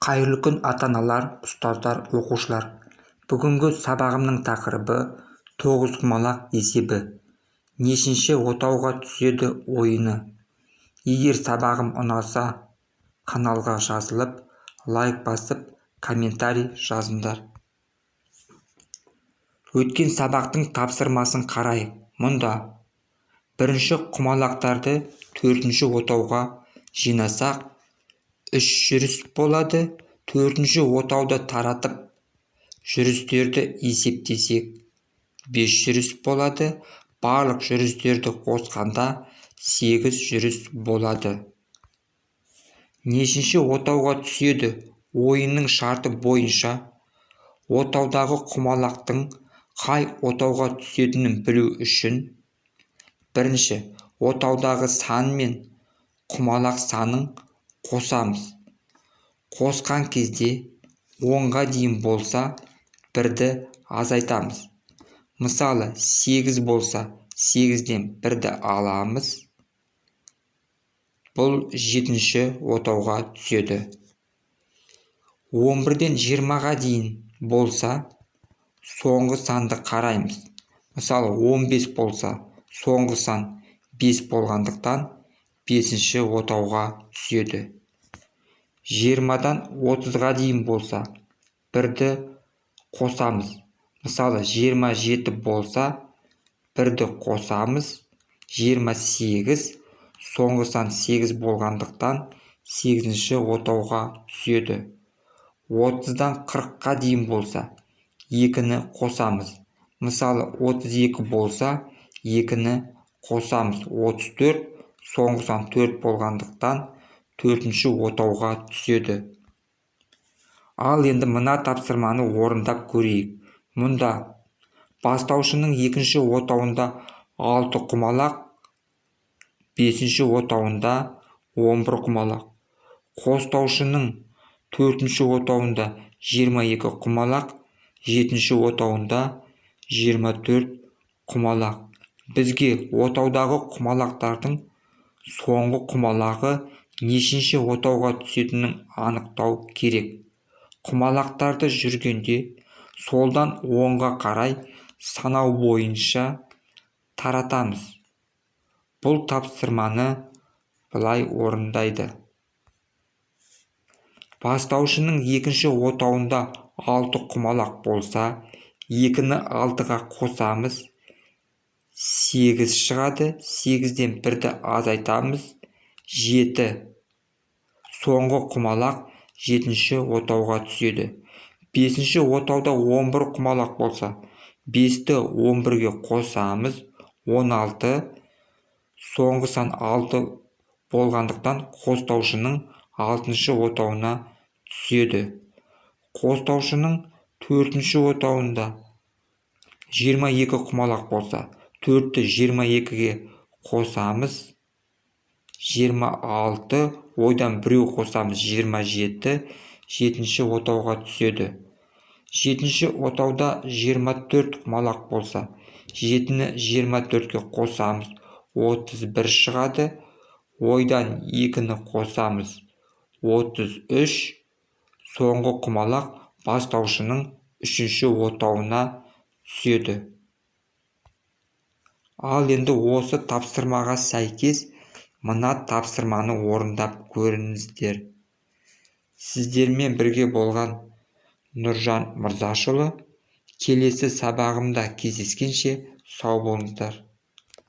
Қайырлы күн, ата-аналар, ұстаздар, оқушылар! Бүгінгі сабағымның тақырыбы: тоғызқұмалақ есебі. Нешінші отауға түседі ойыны. Егер сабағым ұнаса, каналға жазылып, лайк басып, комментарий жазыңдар. Өткен сабақтың тапсырмасын қарайық. Мұнда бірінші құмалақтарды төртінші отауға жинасақ, үш жүріс болады. Төртінші отауды таратып, жүрістерді есептесек, бес жүріс болады. Барлық жүрістерді қосқанда сегіз жүріс болады. Нешінші отауға түседі ойынның шарты бойынша отаудағы құмалақтың қай отауға түсетінін білу үшін бірінші отаудағы сан мен құмалақ санын қосамыз. Қосқан кезде 10-ға дейін болса, бірді азайтамыз. Мысалы, 8 болса, 8-ден бірді аламыз. Бұл жетінші отауға түседі. 11-ден 20-ға дейін болса, соңғы санды қараймыз. Мысалы, 15 болса, соңғы сан 5 болғандықтан, бесінші отауға түседі. 20-дан 30-ға дейін болса, бірді қосамыз. Мысалы, 27 болса, бірді қосамыз, 28. Соңғы сан 8 болғандықтан, сегізінші отауға түседі. 30-дан 40-қа дейін болса, екіні қосамыз. Мысалы, 32 болса, екіні қосамыз, 34. Соңғы сан 4 болғандықтан, төртінші отауға түседі. Ал енді мына тапсырманы орындап көрейік. Мұнда бастаушының екінші отауында алты құмалақ, бесінші отауында 11 құмалақ, қостаушының төртінші отауында 22 құмалақ, жетінші отауында 24 құмалақ. Бізге отаудағы құмалақтардың соңғы құмалағы нешінші отауға түсетінін анықтау керек. Құмалақтарды жүргенде солдан оңға қарай санау бойынша таратамыз. Бұл тапсырманы былай орындайды. Бастаушының екінші отауында алты құмалақ болса, екіні алтыға қосамыз, сегіз шығады. Сегізден бірді азайтамыз, жеті. Соңғы құмалақ жетінші отауға түседі. Бесінші отауда 11 құмалақ болса, бесті 11-ге қосамыз, 16. Соңғы сан алты болғандықтан, қостаушының алтыншы отауына түседі. Қостаушының төртінші отауында 22 құмалақ болса, төртті 22-ге қосамыз, 26. Ойдан біреу қосамыз, 27. Жетінші отауға түседі. Жетінші отауда 24 құмалақ болса, жетіні 24-ке қосамыз, 31 шығады. Ойдан екіні қосамыз, 33. Соңғы құмалақ бастаушының үшінші отауына түседі. Ал енді осы тапсырмаға сәйкес мына тапсырманы орындап көріңіздер. Сіздермен бірге болған Нұржан Мырзашұлы. Келесі сабағымда кездескенше сау болыңыздар.